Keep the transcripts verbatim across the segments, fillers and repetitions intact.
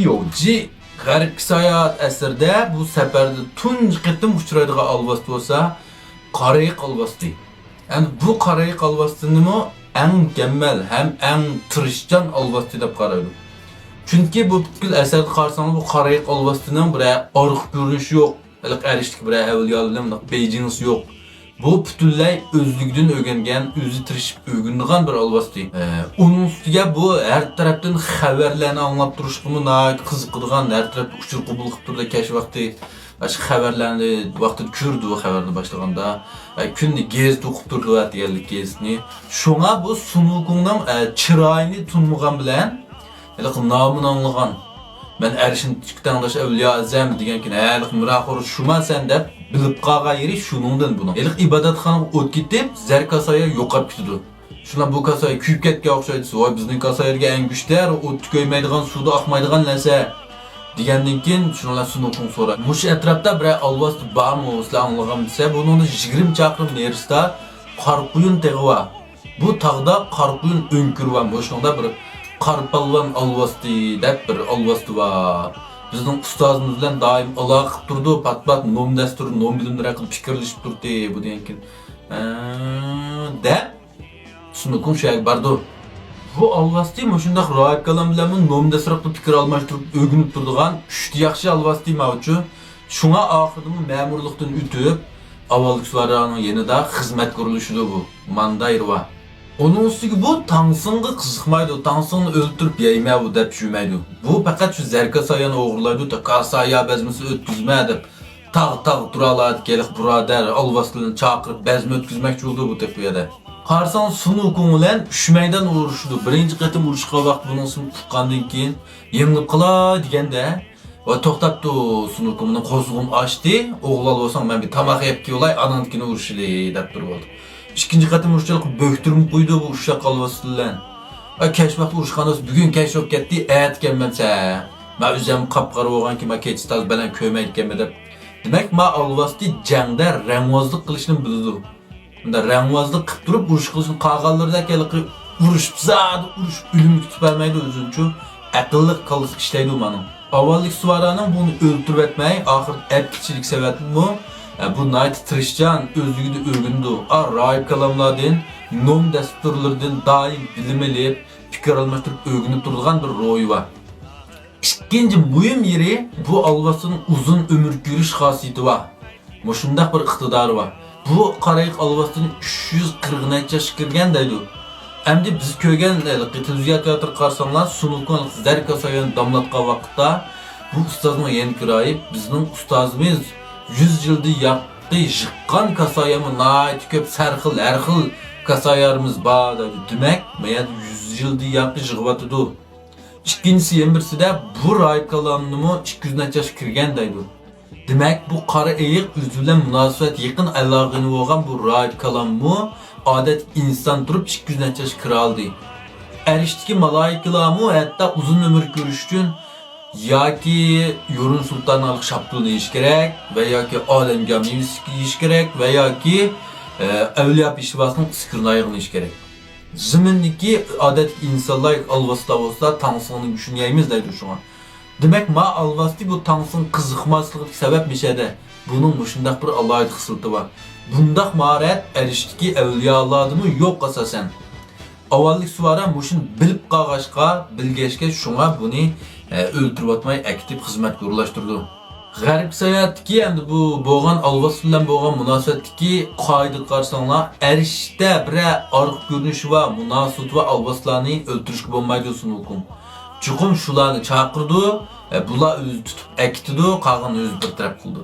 يوجى غەربكە ساياھەت ئەسىرىدە بۇ سەپەردە تۇنجى قېتىم ئۇچرايدىغان ئالۋاستى بولسا قارىيىق ئالۋاستى. ئەمدى بۇ قارىيىق ئالۋاستىنىمۇ ئەڭ مۇكەممەل ھەم ئەڭ تىرىشچان ئالۋاستى دەپ قارايدۇ. چۈنكى بۇ پۈتكۈل ئەسەردە قارىساڭلار، بۇ قارىيىق ئالۋاستىنىڭ بىرەر ئارقا كۆرۈنۈشى يوق. ھېلىقى ئەرشتىكى بىرەر ئەۋلىيالار بىلەن بۇنداق بېيجىڭىسى يوق. بۇ پۈتۈنلەي ئۆزلۈكىدىن ئۆگەنگەن، ئۆزى تىرىشىپ ئۆگىنىدىغان بىر ئالۋاستى. ئە، ئۇنىڭ ئۈستىگە بۇ ھەر تەرەپتىن خەۋەرلەرنى ئاڭلاپ تۇرۇشقىمۇ ناھايىتى قىزىقىدىغان، ھەر تەرەپتە ئۇچۇر قوبۇل قىلىپ تۇرىدۇ، كەچ ۋاقتى. ئاشۇ خەۋەرلەرنى ۋاقتىدا كۆرىدۇ، خەۋەرنى باشلىغاندا. ئە، كۈندە گېزىت ئوقۇپ تۇرىدۇ، ئەتىگەنلىك گېزىتنى. شۇڭا بۇ سۇن ۋۇكۇڭنىڭ، ئە، چىرايىنى تونۇمىغان بىلەن، ھېلىقى نامىنى ئاڭلىغان. مەن ئەرشىنىڭ تىكىدە تەڭداش ئەۋلىيا ئەزەم دېگەنكىن، ھە، ھېلىقى مىراخور شۇما سەن دەپ بىلىپ قالغان يېرى شۇنىڭدىن بۇنىڭ. ھېلىقى ئىبادەتخانىغا ئوت كېتىپ، زەر كاسايا يوقاپ كېتىدۇ. شۇنداق بۇ كاسايا كۈيۈپ كەتكەن ئوخشايدۇ دېسە، ۋاي، بىزنىڭ كاسايىدىكى ئەڭ كۈچلۈك، ئوتتا كۆيمەيدىغان، سۇدا ئاقمايدىغان نەرسە. دېگەندىن كېيىن شۇنىڭ بىلەن سۇن ۋۇكۇڭ سورايدۇ، مۇشۇ ئەتراپتا بىرەر ئالۋاستى بارمۇ، سىلەر ئاڭلىغانمۇ دېسە، بۇنىڭدىن يىگىرمە چاقىرىم نېرىسىدا قارا قۇيۇن تېغى بار. بۇ تاغدا قارا قۇيۇن ئۆڭكۈرى بار، مۇشۇنىڭدا بىر قارا پالۋان ئالۋاستى دەپ بىر ئالۋاستى بار. بىزنىڭ ئۇستازىمىز بىلەن دائىم ئالاقە قىلىپ تۇرىدۇ، پات-پات نوم دەستۇر، نوم بىلىملىرى ھەققىدە پىكىرلىشىپ تۇردى، بۇ دېگەنكىن، ھە، دەپ سۇن ۋۇكۇڭ شۇ يەرگە بارىدۇ. بۇ ئالۋاستى مۇشۇنداق راھىب كالام بىلەنمۇ نوم دەستۇر ھەققىدە پىكىر ئالماشتۇرۇپ ئۆگىنىپ تۇرىدىغان ئۈچتە ياخشى ئالۋاستى ماۋۇچۇ. شۇڭا ئاخىرىدىمۇ مەمۇرلۇقتىن ئۆتۈپ، ئاۋۋالقى سۇۋارانىڭ يېنىدا خىزمەتكە ئورۇنلىشىدۇ بۇ ماندايرۋا. ئۇنىڭ ئۈستىگە بۇ تاڭسىڭغا قىزىقمايدۇ، تاڭسىڭنى ئۆلتۈرۈپ يەيمەن بۇ دەپ يۈرمەيدۇ. بۇ پەقەت شۇ زەر كاسايانى ئوغرىلايدۇ، تا كاسايا بەزمىسى ئۆتكۈزمە دەپ. تاغ تاغ تۇرالايدىكەن ھېلىقى بۇرادەر، ئالۋاستىلارنى چاقىرىپ بەزمە ئۆتكۈزمەكچى بولدى بۇ تېخى بۇ يەردە. قارىساڭ سۇن ۋۇكۇڭ بىلەن ئۈچ مەيدان ئۇرۇشىدۇ. بىرىنچى قېتىم ئۇرۇشقان ۋاقىت بۇنىڭ ئىسمىنى ئۇققاندىن كېيىن يېڭىلىپ قالاي دېگەندە، ۋاي توختاپتۇ، سۇن ۋۇكۇڭ مېنىڭ قورسىقىم ئاچتى، ئوغۇل ئالىۋالساڭ مەن بىر تاماق يەپ كېلىۋالاي، ئاندىن كېيىن ئۇرۇشىلى دەپ تۇرۇۋالدى. ئىككىنچى قېتىم ئۇرۇشچىلىق بۆكتۈرمە قويدى بۇ ئۇششاق ئالۋاستى بىلەن. ئا، كەچ ۋاقتى ئۇرۇشقان بولسا، بۈگۈن كەچ بولۇپ كەتتى، ئەتە كەلمەمسە. مەن ئۆزۈم قاپقارا بولغانكىن، مەن كېچە تاز بەلەن كۆرمەيدىكەنمەن دەپ. دېمەك، ما ئالۋاستى جەڭدە رەڭۋازلىق قىلىشنى بىلىدۇ. مۇنداق رەڭۋازلىق قىلىپ تۇرۇپ ئۇرۇش قىلىشنى قالغانلىرىدەك ھېلىقى ئۇرۇشۇپ زادى ئۇرۇشۇپ ئۆلۈمگە تۇتۇپ بەرمەيدۇ ئۆزىنىچۇ. ئەقىللىق كاللىسى ئىشلەيدۇ مانىڭ. ئاۋۋاللىقى سۇۋارانىڭ بۇنى ئۆلتۈرۈۋەتمەي، ئاخىرىدا ئەپكىچىلىك سەۋەبلىكمۇ، ئە، بۇ ناھايىتى تىرىشچان، ئۆزلۈكىدە ئۆگىنىدۇ. ئا، راھىب كالاملاردىن، نوم دەستۇرلىرىدىن دائىم بىلىم ئېلىپ، پىكىر ئالماشتۇرۇپ ئۆگىنىپ تۇرىدىغان بىر روھى بار. ئىككىنچى مۇھىم يېرى، بۇ ئالۋاستىنىڭ ئۇزۇن ئۆمۈر كۆرۈش خاسىيىتى بار. مۇشۇنداق بىر ئىقتىدارى بار. بۇ قارىيىق ئالۋاستىنى ئۈچ يۈز قىرىق نەچچە ياشقا كىرگەن دەيدۇ. ئەمدى بىز كۆرگەن، ھېلىقى تېلېۋىزىيە تىياتىرىغا قارىساڭلار، سۇن ۋۇكۇڭ زەر كاسايانى داملاتقان ۋاقىتتا، بۇ ئۇستازنىڭ يېنىغا كىرايىپ، بىزنىڭ ئۇستازىمىز يۈز يىلدىن ياققى يىغقان كاسايامۇ ناھايىتى كۆپ، سەرخىل، ھەر خىل كاسايالىرىمىز بار دەيدۇ. دېمەك، ما يەردە يۈز يىلدىن ياققى يىغىۋاتىدۇ. ئىككىنچىسى، يەنە بىرسىدە، بۇ راھىب كالامنىمۇ ئىككى يۈز نەچچە ياشقا كىرگەن دەيدۇ. دېمەك، بۇ قارا ئېيىق ئۆزى بىلەن مۇناسىۋەت يېقىن ئالاقىنى بولغان بۇ راھىب كالاممۇ ئادەتتىكى ئىنسان تۇرۇپ ئىككى يۈز نەچچە ياشقا كىرالىدى. ئەرشتىكى مالايىكىلارمۇ ھەتتا ئۇزۇن ئۆمۈر كۆرۈش ئۈچۈن ياكى يۇرۇن سۇلتاننىڭ شاپتۇلىنى يېيىش كېرەك ۋە ياكى ئالەمگەر مېۋىسى يېيىش كېرەك ۋە ياكى، ئە، ئەۋلىيا پېشۋاسىنىڭ ئىسكىرنايىغىنى يېيىش كېرەك. زېمىندىكى ئادەتتىكى ئىنسانلار ياكى ئالۋاستىلار بولسا تاڭسىڭنىڭ گۆشىنى يەيمىز دەيدۇ شۇڭا. دېمەك، ما ئالۋاستى بۇ تاڭسىڭ قىزىقماسلىقىدىكى سەۋەب مىشەدە. بۇنىڭ مۇشۇنداق بىر ئالاھىدە خىسلىتى بار. بۇنداق ماھارەت ئەرشتىكى ئەۋلىيالاردىمۇ يوق ئاساسەن. ئاۋۋاللىق سۇۋارا مۇشۇنى بىلىپ قالغاچقا، بىلگەچكە شۇڭا بۇنى، ئە، ئۆلتۈرۈۋاتماي ئەكېتىپ خىزمەتكە ئورۇنلاشتۇرىدۇ. غەربكە ساياھەتتىكى ئەمدى بۇ بولغان ئالۋاستى بىلەن بولغان مۇناسىۋەتتىكى قائىدىگە قارىساڭلار، ئەرشتە بىرەر ئارقا كۆرۈنۈشى بار، مۇناسىۋىتى بار ئالۋاستىلارنى ئۆلتۈرۈشكە بولمايدۇ سۇن ۋۇكۇڭ. چوقۇم شۇلارنى چاقىرىدۇ، ئە، بۇلار ئۆزى تۇتۇپ ئەكېتىدۇ، قالغىنىنى ئۆزى بىر تەرەپ قىلىدۇ.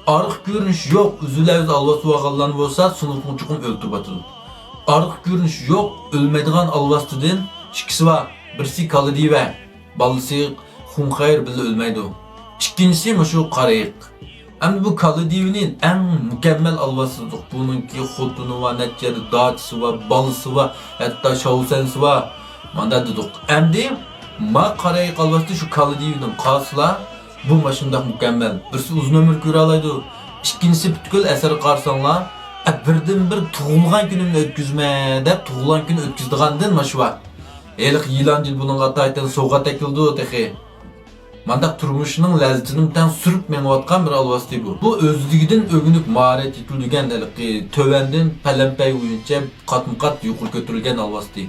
ئارقا كۆرۈنۈش يوق، ئۆزىلا ئۆزى ئالۋاستى بولغانلارنى بولسا سۇن ۋۇكۇڭ چوقۇم ئۆلتۈرۈۋاتىدۇ. ئارقا كۆرۈنۈش يوق، ئۆلمەيدىغان ئالۋاستىدىن ئىككىسى بار، بىرسى كالا دىۋە، بالىسى خۇڭخەير بىللە ئۆلمەيدۇ. ئىككىنچىسى مۇشۇ قارىيىق. ئەمدى بۇ كالا دىۋىنى ئەڭ مۇكەممەل ئالۋاستى دېدۇق. بۇنىڭكى خوتۇنى بار، نەچچە يەردە داچىسى بار، بالىسى بار، ھەتتا شاۋسەنسى بار. ماندا دېدۇق. ئەمدى ما قارىيىق ئالۋاستى شۇ كالا دىۋىدىن قالسىلا، بۇ ماشۇنداق مۇكەممەل. بىرسى ئۇزۇن ئۆمۈر كۆرەلەيدۇ، ئىككىنچىسى پۈتكۈل ئەسەرگە قارىساڭلار، ئە، بىردىنبىر تۇغۇلغان كۈنۈمنى ئۆتكۈزمە دەپ تۇغۇلغان كۈنى ئۆتكۈزىدىغاندىن ماشۇ بار. ھېلىقى يىلان جىن بۇنىڭغا ئاتايتىن سوۋغات ئەكېلىدۇ تېخى. مانداق تۇرمۇشنىڭ لەززىتىنىمۇ تەڭ سۈرۈپ مېڭىۋاتقان بىر ئالۋاستى بۇ. بۇ ئۆزلۈكىدىن ئۆگىنىپ ماھارەت يېتىلدۈرگەن ھېلىقى تۆۋەندىن پەلەمپەي بويىچە قاتمۇقات يۇقىرى كۆتۈرۈلگەن ئالۋاستى.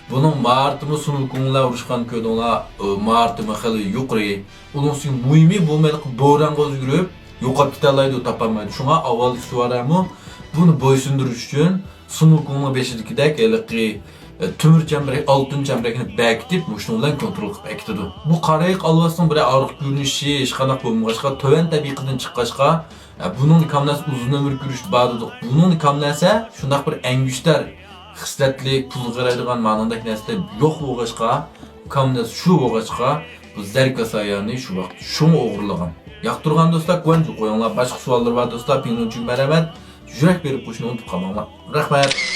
بۇنىڭ ماھارىتىمۇ سۇنۇكۇڭلار ئۇرۇشقان كۆردۈڭلار، ئۇ ماھارىتىمۇ خېلى يۇقىرى. ئۇنىڭ ئۈستىگە مۇھىمى بۇ ھېلىقى بورانغا ئۆزگىرىپ يوقاپ كېتەلەيدۇ، تاپالمايدۇ. شۇڭا ئاۋۋالقى سۇۋارەمۇ بۇنى بويسۇندۇرۇش ئۈچۈن سۇنۇكۇڭنىڭ بېشىدىكىدەك ھېلىقى، ئە، تۆمۈر چەمبىرەك، ئالتۇن چەمبىرەكنى بەكىتىپ، مۇشۇنىڭ بىلەن كونترول قىلىپ ئەكېتىدۇ. بۇ قارا ئېيىق ئالۋاستىنىڭ بىرەر ئارقا كۆرۈنۈشى ھېچقانداق بولمىغاچقا، تۆۋەن تەبىقىدىن چىققاچقا، ئە، بۇنىڭ كامنەسى ئۇزۇن ئۆمۈر كۆرۈش بار دېدۇق. بۇنىڭ كامنەسە شۇنداق بىر ئەڭگۈشتەر خىسلەتلىك، پۇلغا يارايدىغان مانىڭدەك نەرسىلەر يوق بولغاچقا، كامنەس شۇ بولغاچقا، بۇ زەركاسايانى شۇ ۋاقىت شۇڭا ئوغرىلىغان. ياقتۇرغان دوستلار گۇەنجۇ قويۇڭلار. باشقا سوئاللار بار دوستلار، پىڭلۇنچۈگە مەرھەمەت. يۈرەك بېرىپ قوشۇشنى ئۇنتۇپ قالماڭلار. رەھمەت.